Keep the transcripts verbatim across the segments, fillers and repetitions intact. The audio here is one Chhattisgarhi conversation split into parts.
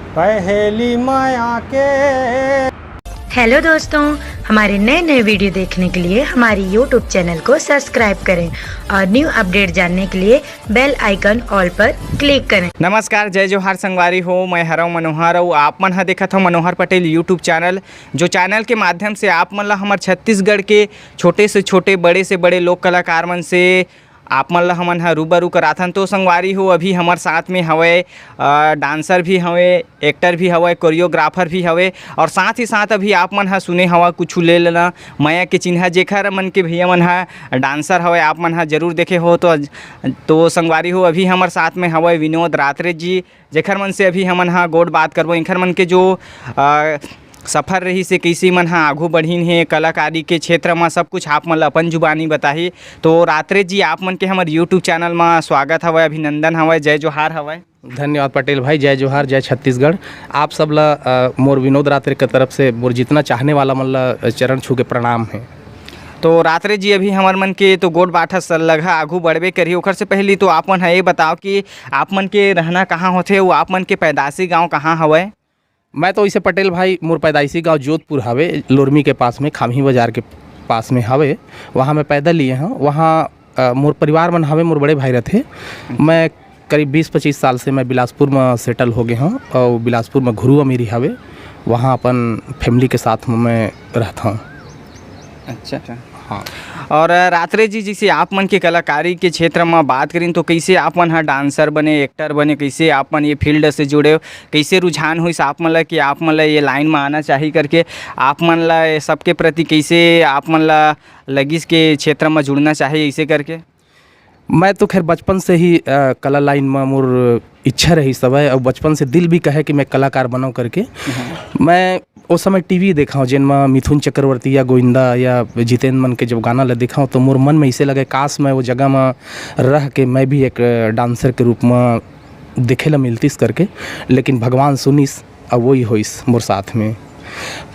पहेली माया के। हेलो दोस्तों, हमारे नए नए वीडियो देखने के लिए हमारे यूट्यूब चैनल को सब्सक्राइब करें और न्यू अपडेट जानने के लिए बेल आइकन ऑल पर क्लिक करें। नमस्कार, जय जोहार संगवारी हो, मैं हरव मनोहर अउ आप मन ह देखत हो मनोहर पटेल यूट्यूब चैनल, जो चैनल के माध्यम से आप मन ला हमर छत्तीसगढ़ के छोटे से छोटे, बड़े से बड़े लोक कलाकार मन से आप मन ला हमन ह रूबरू कराथन। तो संगवारी हो, अभी हमर साथ में हवय, अ, डांसर भी हवय, एक्टर भी हवय, कोरियोग्राफर भी हवय, और साथ ही साथ अभी आप मन ह सुने हवा कुछु ले लेना मया के चिन्हा, जेखर मन के भैया मन ह डांसर हवय, आप मन ह जरूर देखे हो। तो, तो संगवारी हो, अभी हमर साथ में हवय विनोद रात्रे जी, जेखर मन से अभी हमन ह गोठ बात करबो, इंखर मन के जो, अ, सफर रहिस हे, कइसे मन ह आघू बढ़िन हे कलाकारी के क्षेत्र म, सब कुछ आप मन ल अपन जुबानी बताही। तो रात्रे जी, आप मन के हमर यूट्यूब चैनल म स्वागत हवय, अभिनंदन हवय, जय जोहार हवय। धन्यवाद पटेल भाई, जय जोहार, जय छत्तीसगढ़। आप सब ला, अ, मोर विनोद रात्रे के तरफ से मोर जितना चाहने वाला मन ला चरण छू के प्रणाम हे। तो रात्रे जी, अभी हमर मन के तो गोठ बात ह लगभग आघू बढ़बे करही, ओखर से पहिली तो आप मन ह ये बताओ कि आप मन के रहना कहाँ होथे अउ आप मन के पैदाशी गांव कहाँ हवय? मैं तो इसे पटेल भाई, मोर पैदाइशी गांव जोधपुर हवे, लोरमी के पास में, खामही बाजार के पास में हवे। वहाँ मैं पैदा लिए हंव। वहाँ, अ, मोर परिवार मन हवे, मोर बड़े भाई रथे। मैं करीब बीस पच्चीस साल से मैं बिलासपुर में सेटल हो गए हंव और बिलासपुर में घुरुवा मेरी हवे, वहाँ अपन फैमिली के साथ में मैं रहता हूँ। अच्छा। हाँ। और रात्रे जी, जैसे आप मन के कलाकारी के क्षेत्र में बात करिन, तो कैसे आप मन ह डांसर बने, एक्टर बने, कैसे आप मन ये फील्ड से जुड़े, कैसे रुझान होइस आप मन ला कि आप मन ला ये लाइन में आना चाहिए करके, आप मन ला ये सबके प्रति कैसे आप मन ला लगिस के क्षेत्र में जुड़ना चाहिए, ऐसे करके? मैं तो खैर बचपन से ही, अ, कला लाइन में मोर इच्छा रहिस हवय, अउ बचपन से दिल भी कहे कि मैं कलाकार बनव करके। मैं ओ समय टीवी देखंव, जेन म मिथुन चक्रवर्ती या गोविंदा या जितेंद्र मन के जब गाना ल देखंव, तो मोर मन में इसे लगे, काश मैं वो जगह म रह के मैं भी एक, अ, डांसर के रूप म देखे ल मिलतिस करके। लेकिन भगवान सुनिस, अउ वही होइस मोर साथ में।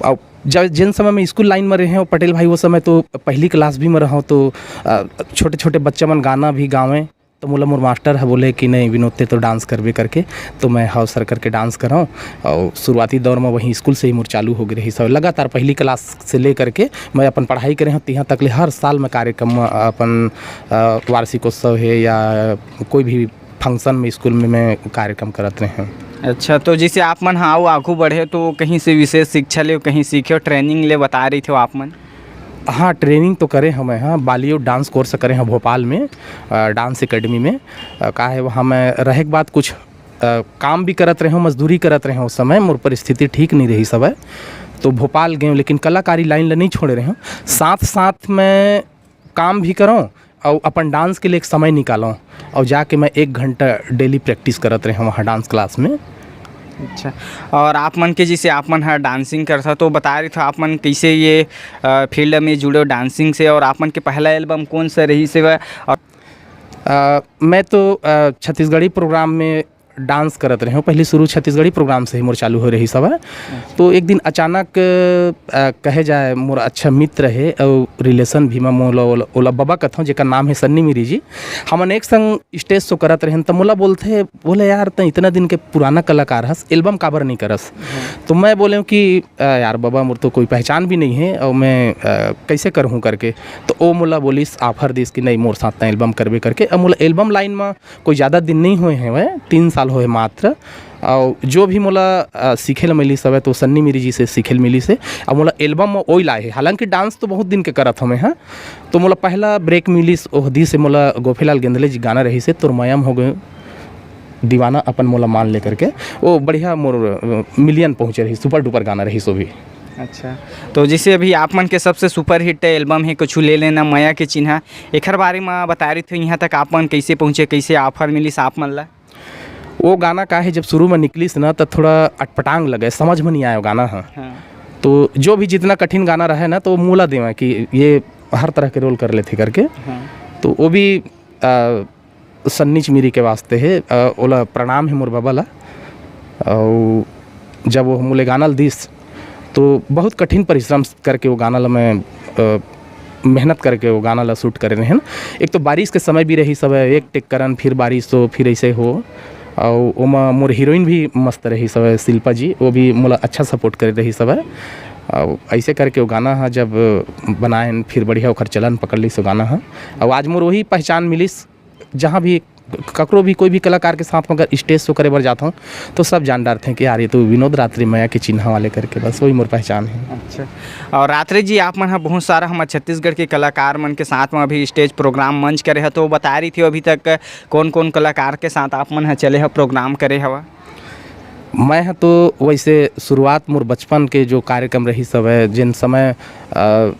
अउ जब, जेन समय मैं स्कूल लाइन में रहे हंव पटेल भाई, वो समय तो पहली क्लास भी में रहंव, तो, अ, छोटे-छोटे बच्चा मन गाना भी गावें, तो मोला मोर मास्टर ह बोले कि "नहीं विनोद, ते तो डांस करबे" करके। तो मैं "हव सर" करके डांस करंव। और शुरुआती दौर में वहीं स्कूल से ही मोर चालू हो गए रहिस। और लगातार पहली क्लास से लेकर के मैं अपन पढ़ाई करे हंव, तिहां तक ले हर साल मैं कार्यक्रम में अपन, अ, वार्षिकोत्सव हे या कोई भी फंक्शन में, स्कूल में मैं कार्यक्रम करत रहे हंव। अच्छा, तो जैसे आप मन ह अउ आघू बढ़े, तो कहीं से विशेष शिक्षा ले, कहीं सीखे, ट्रेनिंग ले, बता रही थे आप मन? हाँ, ट्रेनिंग तो करे हंव मैं, हाँ, बॉलीवुड डांस कोर्स करे हंव भोपाल में, अ, डांस एकेडमी में। अ, का है, वहाँ मैं रहे के बाद कुछ, अ, काम भी करत रहे हंव, मजदूरी करत रहे हंव, उस समय मोर परिस्थिति ठीक नहीं रहिस हवय, तो भोपाल गए हंव, लेकिन कलाकारी लाइन ला नहीं छोड़े रहे हंव। साथ साथ मैं काम भी करंव अउ अपन डांस के लिए एक समय निकालंव, अउ जाके मैं एक घंटा डेली प्रैक्टिस करत रहे हंव वहाँ डांस क्लास में। अच्छा, और आप मन के, जैसे आप मन ह डांसिंग करथा, तो बता रही था आप मन कैसे ये, अ, फील्ड में जुड़े हो डांसिंग से, और आप मन के पहला एल्बम कौन सा रहिस हे? और अ, मैं तो, अ, छत्तीसगढ़ी प्रोग्राम में डांस करत रहे हंव, पहले शुरू छत्तीसगढ़ी प्रोग्राम से ही मोर चालू हो रहिस हवय। तो एक दिन अचानक, अ, कहे जाए, मोर अच्छा मित्र हे अउ रिलेशन भी म मोला ओला, ओला बबा कथंव, जेकर नाम हे सन्नी मिरी जी। हमन एक संग स्टेज शो करत रहेन, त मोला बोलथे, बोले, "यार, तैं इतना दिन के पुराना कलाकार हस, एल्बम काबर नहीं करस?" तो मैं बोलेंव कि, "अ, यार बबा, मोर तो कोई पहचान भी नहीं हे अउ मैं, अ, कैसे करहूँ?" करके। तो ओ मोला बोलिस, ऑफर दिस कि, "नहीं, मोर साथ तैं एल्बम करबे" करके। अब मोला एल्बम लाइन म कोई ज़्यादा दिन नहीं होए हवय, तीन साल होए मात्र। अउ जो भी मोला, अ, सीखे ल मिलिस हवय, तो सन्नी मिरी जी से सीखे ल मिलिस हे। अउ मोला एल्बम म ओई लाए हे, हालांकि डांस तो बहुत दिन के करत हवं मैं, हाँ। तो मोला पहला ब्रेक मिलिस ओह दी से, मोला गोफेलाल गेंदले जी गाना रहिस हे, "तोर मया म हो गए दीवाना, अपन मोला मान ले" करके। वो बढ़िया मोर, अ, मिलियन पहुँचे रहिस, सुपर डुपर गाना रहिस वो भी। अच्छा, तो जैसे अभी आप मन के सबसे सुपरहिट एल्बम हे कुछु ले लेना मया के चिन्हा, एखर बारे म बता रही थो, यहाँ तक आप मन कैसे पहुँचे, कैसे ऑफर मिलिस आप मन ला? वो गाना का हे, जब शुरू में निकलिस ना, त थोड़ा अटपटांग लगे, समझ में नहीं आया वो गाना ह। हाँ। तो जो भी जितना कठिन गाना रहे ना, तो वो मोला देवे कि ये हर तरह के रोल कर लेथे करके। हाँ। तो वो भी, अ, सन्नी मिरी के वास्ते हे, अ, ओला प्रणाम हे मोर बबा ला। अउ जब वो मोले गाना ल दिस, तो बहुत कठिन परिश्रम करके वो गाना ला मैं, अ, मेहनत करके वो गाना ला शूट करे रहेन। एक तो बारिश के समय भी रहिस हवय, एक टेक करन, फिर बारिश हो, फिर ऐसे हो। अउ ओमा मोर हीरोइन भी मस्त रहिस हवय, शिल्पा जी, वो भी मोला अच्छा सपोर्ट करे रहिस हवय। अउ ऐसे करके वो गाना ह जब बनाएन, फिर बढ़िया ओखर चलन पकड़ लिस वो गाना ह। अउ आज मोर वही पहचान मिलिस, जहाँ भी ककरो भी, कोई भी कलाकार के साथ में अगर स्टेज शो करे बर जात हूँ, तो सब जान डारथे कि यार, ये तो विनोद रात्रि मया के चिन्हा वाले करके, बस वही मोर पहचान है। अच्छा। और रात्रि जी, आप मन ह बहुत सारा हमर छत्तीसगढ़ के कलाकार मन के साथ में अभी स्टेज प्रोग्राम मंच करे ह, तो बता रही थी अभी तक कौन-कौन कलाकार के साथ आप मन ह चले ह, प्रोग्राम करे हवा? मैं ह तो वैसे शुरुआत मोर बचपन के जो कार्यक्रम रहिस हवय, जेन समय, अ,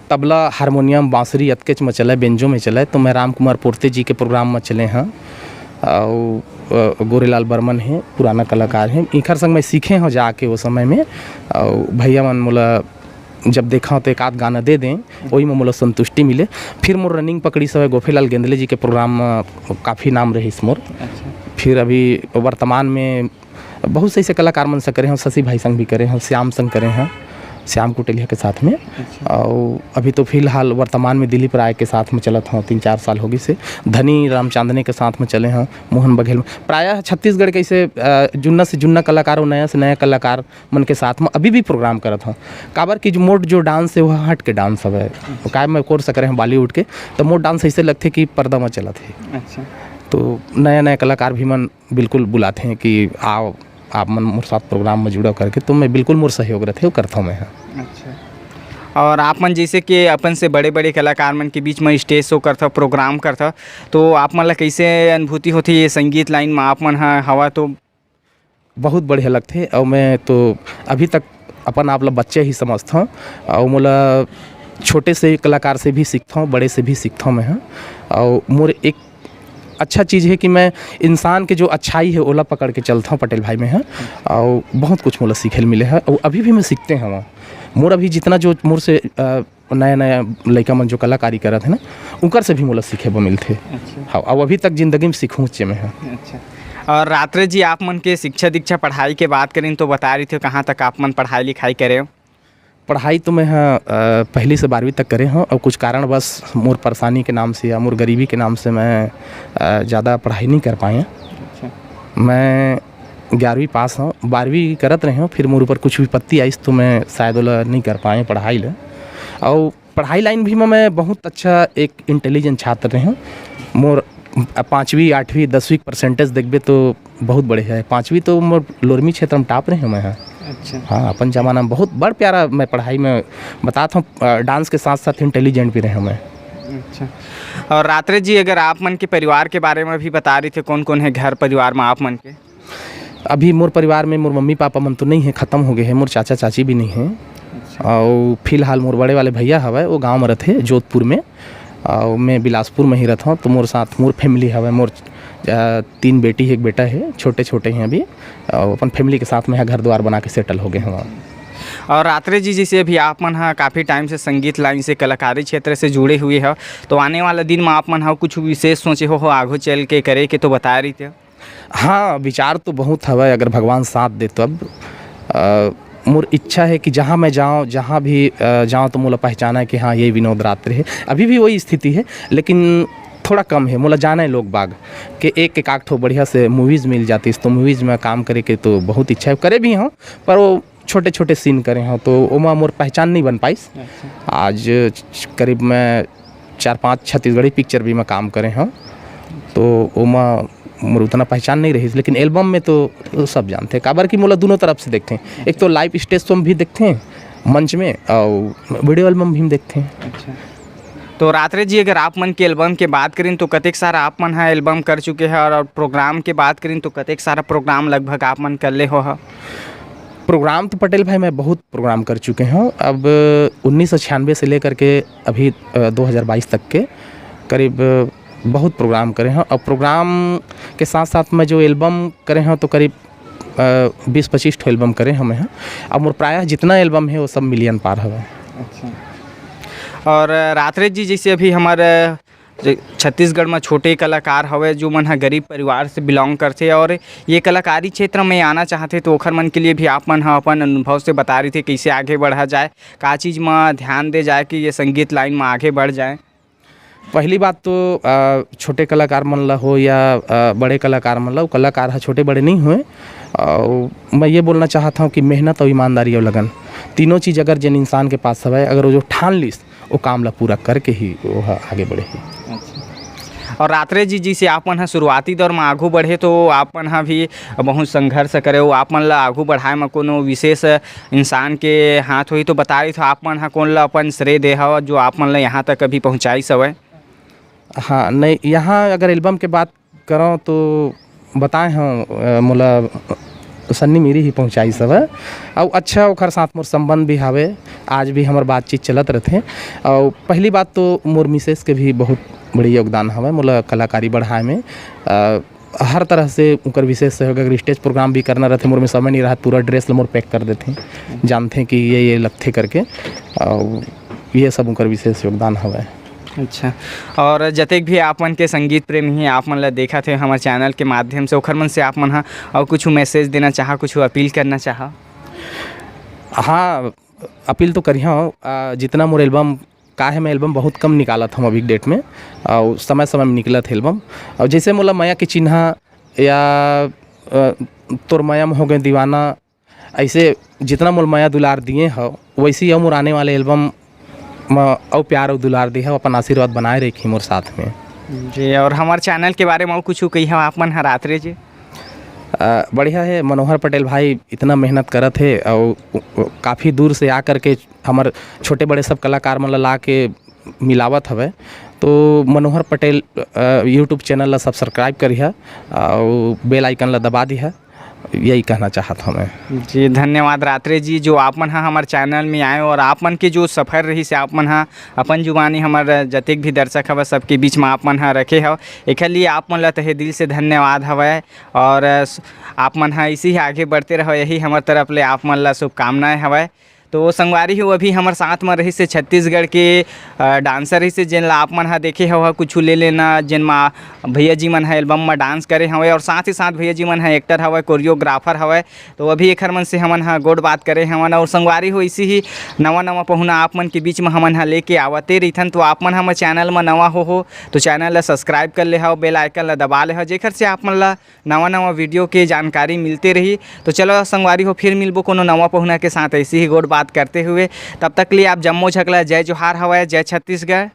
तबला, हारमोनियम, बांसुरी अतकेच म चलय, बेंजो में चलय, तो मैं रामकुमार पोर्ते जी के प्रोग्राम म चले हं। अउ, अ, गोरेलाल बर्मन हे, पुराना कलाकार हे, इखर संग मैं सीखे हं जाके वो समय में। अउ भैया मन मोला जब देखा तो एक आध गाना दे दें, वही में मोला संतुष्टि मिले। फिर मोर रनिंग पकड़िस हवय गोफेलाल गेंदले जी के प्रोग्राम म, काफ़ी नाम रहिस मोर। अच्छा। फिर अभी वर्तमान में बहुत से ऐसे कलाकार मन से करे हंव, शशि भाई संग भी करे हंव, श्याम संग करे हंव, श्याम कुटेलिया के साथ में। अच्छा। अउ अभी तो फिलहाल वर्तमान में दिलीप राय के साथ में चलत हंव, तीन चार साल हो गिस हे। धनी रामचांदनी के साथ में चले हंव, मोहन बघेल में। प्रायः छत्तीसगढ़ के ऐसे, अ, जुन्ना से जुन्ना कलाकार अउ नया से नया कलाकार मन के साथ में अभी भी प्रोग्राम करत हंव। काबर कि जो मोर जो डांस हे, वो हट के डांस हवय। अच्छा। काय मैं कोर्स करे हंव बॉलीवुड के, तो मोर डांस ऐसे लगथे कि पर्दा में चलत हे। अच्छा। तो नया नया कलाकार भी मन बिल्कुल बुलाथे कि आओ, आप मन मोर साथ प्रोग्राम में जुड़ो करके, तो मैं बिल्कुल, मोर सहयोग रहिथे, वो करथौं मैं ह। अच्छा। और आप मन जैसे कि अपन से बड़े-बड़े कलाकार मन के बीच में स्टेज शो करथव, प्रोग्राम करथव, तो आप मन ला कैसे अनुभूति होथे ये संगीत लाइन में आप मन ह हवा तो? बहुत बढ़िया लगथे, और मैं तो अभी तक अपन आप ला बच्चे ही समझथौं, और मोला छोटे से कलाकार से भी सीखथौं, बड़े से भी सीखथौं मैं ह। और मोर एक अच्छा चीज़ हे कि मैं इंसान के जो अच्छाई हे, ओला पकड़ के चलथौं पटेल भाई में ह, अउ बहुत कुछ मोला सीखे ल मिले हे, अउ अभी भी मैं सीखते हवं। मोर अभी जितना जो मोर से, अ, नया-नया लइका मन जो कलाकारी करत हे ना, उनकर से भी मोला सीखे बर मिलथे। अच्छा। हाँ, अउ अभी तक जिंदगी में सीखूंचे मैं ह। अच्छा। और रात्रे जी, आप मन के शिक्षा दीक्षा, पढ़ाई के बात करें तो बता रही थे, कहाँ तक आप मन पढ़ाई लिखाई करे हो? पढ़ाई तो मैं ह, अ, पहली से बारहवीं तक करे हंव, अउ कुछ कारणवश मोर परेशानी के नाम से या मोर गरीबी के नाम से मैं, अ, ज़्यादा पढ़ाई नहीं कर पाए हंव। अच्छा। मैं ग्यारहवीं पास हंव, बारहवीं करत रहे हंव, फिर मोर ऊपर कुछ विपत्ति आइस तो मैं शायद ओला नहीं कर पाए पढ़ाई ला। अउ पढ़ाई लाइन भी में मैं बहुत अच्छा एक इंटेलिजेंट छात्र रहे हंव। मोर, अ, पाँचवीं, आठवीं, दसवीं के परसेंटेज देखबे तो बहुत बढ़िया हे। पाँचवीं तो मोर लोरमी क्षेत्र में टॉप रहे हंव मैं ह। अच्छा। हाँ, अपन जमाना में बहुत बड़ प्यारा मैं पढ़ाई में बतात हंव, अ, डांस के साथ-साथ इंटेलिजेंट भी रहे हंव मैं। अच्छा। और रात्रे जी, अगर आप मन के परिवार के बारे में भी बता रही थे, कौन-कौन हे घर परिवार में आप मन के? अभी मोर परिवार में मोर मम्मी-पापा मन तो नहीं हे, खत्म हो गए हे, मोर चाचा-चाची भी नहीं हे। अच्छा। अउ फिलहाल मोर बड़े वाले भैया हवय, वो गाँव में रथे, जोधपुर में। अउ मैं बिलासपुर में ही रथंव, तो मोर साथ मोर फैमिली हवय, मोर, अ, तीन बेटी हे, एक बेटा हे, छोटे-छोटे हे अभी। अउ अपन फैमिली के साथ मैं ह घर दुआर बना के सेटल हो गए हंव। और रात्रे जी, जैसे अभी आप मन ह काफ़ी टाइम से संगीत लाइन से, कलाकारी क्षेत्र से जुड़े हुए हो, तो आने वाला दिन में आप मन ह कुछ विशेष सोचे हो, हो आगू चल के करे के, तो बता रही थे। हाँ, विचार तो बहुत हवय, अगर भगवान साथ दे तब। अ, मोर इच्छा हे कि जहाँ मैं जांव, जहाँ भी, अ, जांव तो मोला पहचाना कि हाँ, ये विनोद रात्रे हे। अभी भी वही स्थिति हे, लेकिन थोड़ा कम हे। मोला जाना हे लोग बाग के एक, एक आध ठो बढ़िया से मूवीज मिल जातिस, तो मूवीज में काम करे के तो बहुत इच्छा हे, करे भी हंव, पर वो छोटे-छोटे सीन करे हंव, तो ओमा मोर पहचान नहीं बन पाइस। अच्छा। आज करीब मैं चार पांच छत्तीसगढ़ी पिक्चर भी में काम करे हंव, तो ओमा मोर उतना पहचान नहीं रहिस, लेकिन एल्बम में तो सब जानथे, काबर कि मोला दोनों तरफ से देखथे। एक तो लाइव स्टेज शो में भी देखथे मंच में, अउ वीडियो एल्बम भी में देखथे। अच्छा। तो रात्रे जी, अगर आप मन के एल्बम के बात करें तो कतेक सारा आप मन ह एल्बम कर चुके हैं, और, और प्रोग्राम के बात करें तो कतेक सारा प्रोग्राम लगभग आप मन कर ले हो ह? प्रोग्राम तो पटेल भाई मैं बहुत प्रोग्राम कर चुके हंव। अब उन्नीस सौ छियानवे से लेकर के अभी, अ, दो हज़ार बाईस तक के करीब बहुत प्रोग्राम करे हंव। और प्रोग्राम के साथ-साथ मैं जो एल्बम करे हंव तो करीब, अ, बीस पच्चीस ठो एल्बम करे हंव मैं ह। अब मोर प्रायः जितना एल्बम हे वो सब मिलियन पार हवय। अच्छा। और रात्रे जी, जैसे अभी हमर जे छत्तीसगढ़ म छोटे कलाकार हवय, जो मन ह गरीब परिवार से बिलोंग करथे और ये कलाकारी क्षेत्र में आना चाहथे, तो ओखर मन के लिए भी आप मन ह अपन अनुभव से बता रही थे, कैसे आगे बढ़ा जाए, का चीज़ म ध्यान दे जाए कि ये संगीत लाइन म आगे बढ़ जाए? पहली बात तो, अ, छोटे कलाकार मन ला हो या, अ, बड़े कलाकार मन ला, वो कलाकार ह छोटे बड़े नहीं होय। अउ मैं ये बोलना चाहत हूँ कि मेहनत अउ ईमानदारी अउ लगन, तीनों चीज़ अगर जेन इंसान के पास हवय, अगर वो जो ठान लिस, वो काम ला पूरा करके ही वो ह आगे बढ़ही। अच्छा। और रात्रे जी, जैसे आप मन ह शुरुआती दौर में आगू बढ़े, तो आप मन ह भी बहुत संघर्ष करे हो। आप मन ला आगू बढ़ाए में कोनो विशेष इंसान के हाथ होही, तो बता रही थो, आप मन ह कोन ला अपन श्रेय दे हव, जो आप मन ला यहाँ तक अभी पहुँचाइस हवय? हाँ, नहीं, यहाँ अगर एल्बम के बात करौं तो बताए हौं, अ, मोला सन्नी मेरी ही पहुँचाइस हवय। अउ अच्छा, ओखर साथ मोर संबंध भी हावे, आज भी हमर बातचीत चलत रथे। अउ पहली बात तो मोर मिसेस के भी बहुत बड़ी योगदान हवय मोला कलाकारी बढ़ाए में। अ, हर तरह से उनकर विशेष सहयोग, अगर स्टेज प्रोग्राम भी करना रथे, मोर में समय नहीं रहत, पूरा ड्रेस ल मोर पैक कर देथे, जानथे कि ये, ये लगथे करके। अउ ये सब उनकर विशेष योगदान हवय। अच्छा, और जतेक भी आप मन के संगीत प्रेमी हे, आप मन ला देखत हे हमर चैनल के माध्यम से, ओखर मन से आप मन ह अउ कुछ मैसेज देना चाहा, कुछ अपील करना चाहा? हाँ, अपील तो करिहा, अ, जितना मोर एल्बम का हे, मैं एल्बम बहुत कम निकालत हूँ अभी डेट में, अउ समय-समय में निकलत हे एल्बम। अउ जैसे मोला मया के चिन्हा या, अ, तोर मया में हो गए दीवाना, ऐसे जितना मोल मया दुलार दिए हव, वैसे ही अउ मोर आने वाले एल्बम म अउ प्यार अउ दुलार दे हव, अपन आशीर्वाद बनाए रखी मोर साथ में। जी, और हमारे चैनल के बारे में अउ कुछ कही हव आप मन ह रात्रे जी? अ, बढ़िया है, मनोहर पटेल भाई इतना मेहनत करत हे अउ काफ़ी दूर से आ करके हमर छोटे बड़े सब कलाकार मन ला, ला के मिलावत हवय। तो मनोहर पटेल, अ, YouTube चैनल ला सब्सक्राइब करिहा अउ बेल आइकन ला दबा दिहा, यही कहना चाहत हौं मैं। जी, धन्यवाद रात्रे जी, जो आप मन ह हमर चैनल में आए और आप मन के जो सफर रहिस हे, आप मन ह अपन जुबानी हमर जतेक भी दर्शक हवय, सबके बीच में आप मन ह रखे हव। एखर लिए आप मन ला तहे दिल से धन्यवाद हवय और, अ, स-, आप मन ह इसे ही आगे बढ़ते रहो, यही हमर तरफ ले आप मन ला शुभकामनाएं हवय। तो संगवारी हो, अभी हमर साथ म रहिस हे छत्तीसगढ़ के, अ, डांसर रहिस हे, जेन ला आप मन ह देखे हव, कुछु ले लेना, जेन मा भैया जी मन ह एल्बम म डांस करे हवय और साथ ही साथ भैया जी मन ह एक्टर हवय, कोरियोग्राफर हवय। तो अभी एखर मन से हमन ह गोठ बात करे हवन और संगवारी हो, इसे ही नवा-नवा पहुना आप मन के बीच म हमन ह लेके आवते रहिथन। तो आप मन हमर चैनल म नवा हो, हो तो चैनल ला सब्सक्राइब कर ले हव, बेल आइकन ला दबा ले हव, जेखर से आप मन ला नवा-नवा वीडियो के जानकारी मिलते रही। तो चलो संगवारी हो, फिर मिलबो कोनो नवा पहुना के साथ, ऐसे ही गोठ बात करते हुए। तब तक के लिए आप जम्मो झकला जय जोहार हवय, जय छत्तीसगढ़।